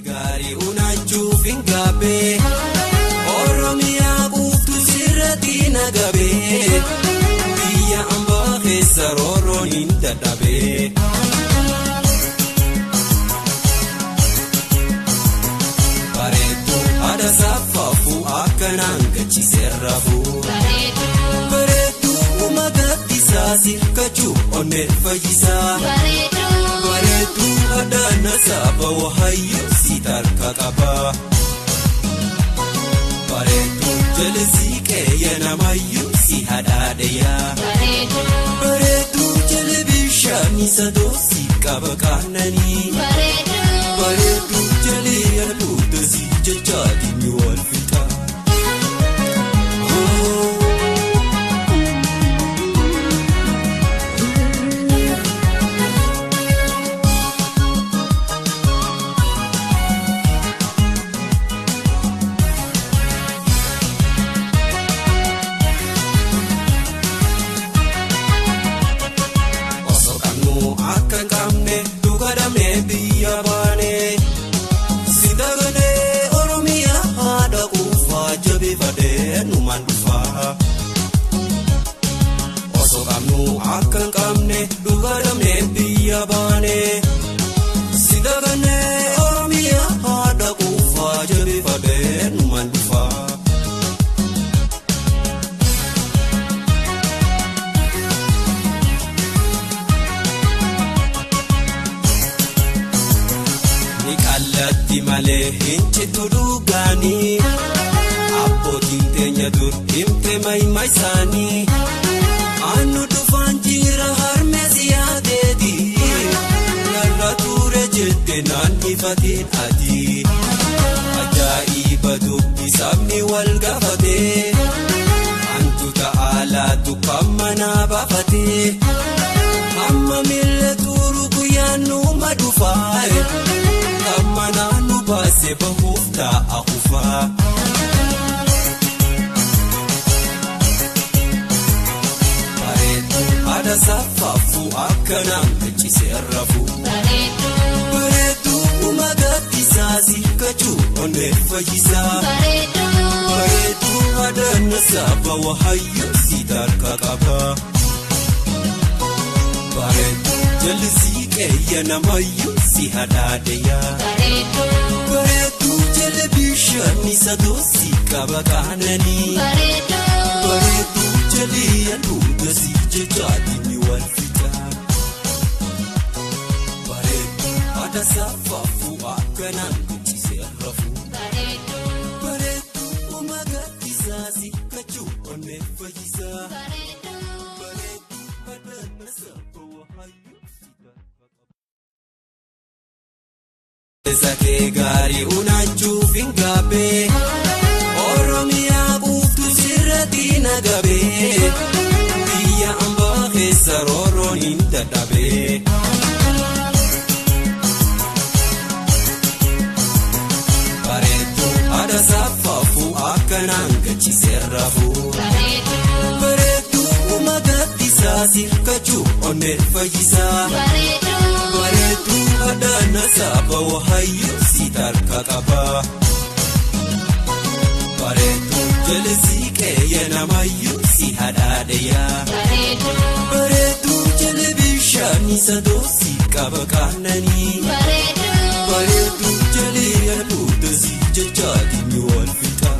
Gaarii unaachuuf hin gaabbee Oromiyaa quuftu sirratti nagabee biyya ambaa keessa roorroon hin dadhabee. Bareedduu haadha saaffaafuu akkanaan gachiseerrafuu. Bareedduu magaallisaa sirkachuu onnee fayyisaa. Bareedduu haadha saaba wahayyuu si tarka qaba. Bareedduu jalesii qeeyya namayyuu si hadhaadheyaa. Bareedduu jala bishaanii sadoosi qaba qaananii. Bareedduu jalee aduuta si jechaatiin wal fixa. Osoo qabnu akka hin qabne dhuga dhabnee biyya baane. Si daganee Oromiyaa haadha quufaa jabeeffadhee numaan dhufaa. Osoo qabnu akka hin qabne dhuga dhabnee biyya baane. Si daganee Oromiyaa haadha quufaa jabeeffadhee numaan dhufaa. Ni qallatti malee hin cittu dhugaanii abbootiin teenya dur himte maayima isaanii aannu dhufaan jira harmee siyaateeti narra ture jette naan ifateen ati ajaa'iba dubbi sabni wal gaafatee antu ta'aalaatu kan manaa baafatee amma miila tuuru guyyaan nuuma dhufaa. Amma naannoo baasee bahuuf taa'a kufaa. Bareedduu haadha saaffaafuu akkanaan gachiisee rafuu. Bareedduu magaallisaa sikkachuu onnee fayyisaa. Bareedduu haadha saaba wahayyuu si tarka qaba. Bareedduu jallisii qeeyya namayyuu si hadhaadheyaa. Bareedduu jala bishaanii sadoosi qaba qaananii. Bareedduu jalee aduuta si jechaatiin wal fixa. Bareedduu haadha saaffaafuu akkanaan guddisee rafuu. Bareedduu magaallisaa sikkachuu onnee fayyisaa. Bareedduu haadha saaba wahayyuu si tarka qaba. Sakee gaarii unaachuuf hin gaabbee Oromiyaa quuftu sirratti nagabee biyya ambaa keessa roorroon hin dadhabee. Bareedduu haadha saaffaafuu akkanaan gachiisee rafuu. Bareedduu magaallisaa sirkachuu onnee fayyisaa. Bareedduu haadha saaba wahayyuu si tarka qaba. Bareedduu jalesii qeeyya namayyuu si hadhaadheyaa. Bareedduu jala bishaanii sadoosi qaba qaananii. Bareedduu jalee aduuta si jechaatiin wal fixa.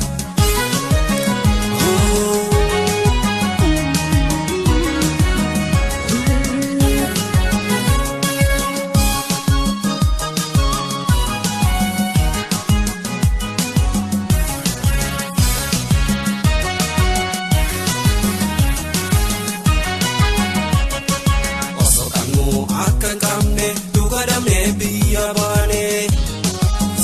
Osoo qabnu akka hin qabne dhuga dhabnee biyya baane.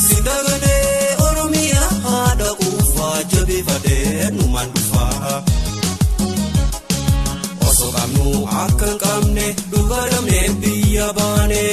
Si daganee Oromiyaa haadha quufaa jabeeffadhee numaan dhufaa. Osoo qabnu akka hin qabne dhuga dhabnee biyya baane.